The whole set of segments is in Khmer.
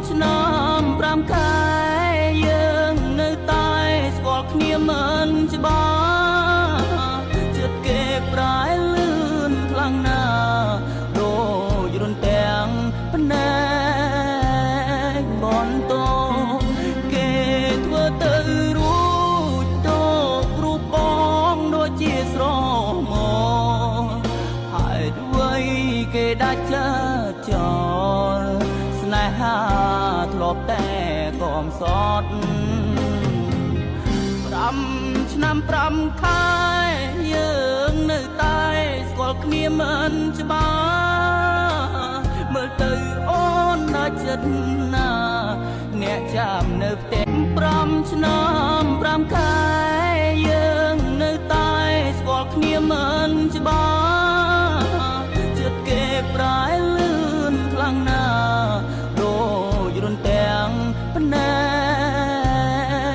ឆ្នាំ5ខែយើងនៅតែស្គាល់គ្នាមិនច្បាស់ចិត្តគេប្រែលឿនខ្លាំងណាស់ដូចរន្ទាំងភ្នែកបន្តគេធ្វើទៅរួចទៅរូបបងដូចជាស្រមោលហេតុអ្វីគេដាច់ចិត្តចោលស្នេហាធ្លាប់តែកំសត់5ឆ្នាំ5ខែយើងនៅតែស្គាល់គ្នាមិនច្បាស់មើលទៅអូនណាចិត្តណាអ្នកចាំនៅផ្ទះ5ឆ្នាំ5ខែយើងនៅតែស្គាល់គ្នាមិនច្បាស់ចិត្តគេប្រែលឿនខ្លាំងណាស់ដូចរន្ទាំងភ្នែ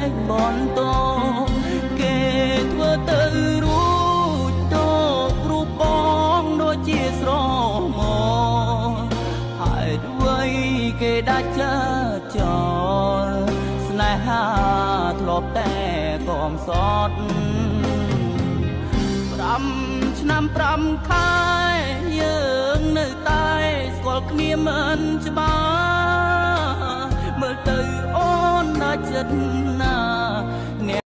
កបន្តគេធ្វើទៅរួចទៅរូបបងដូចជាស្រមោលហេតុអ្វីគេដាច់ចិត្តចោលស្នេហាធ្លាប់តែកំសត់5ឆ្នាំ5ខែយើងនៅតែស្គាល់គ្នាមិនច្បាស់មើលទៅអូនណាចិត្តណា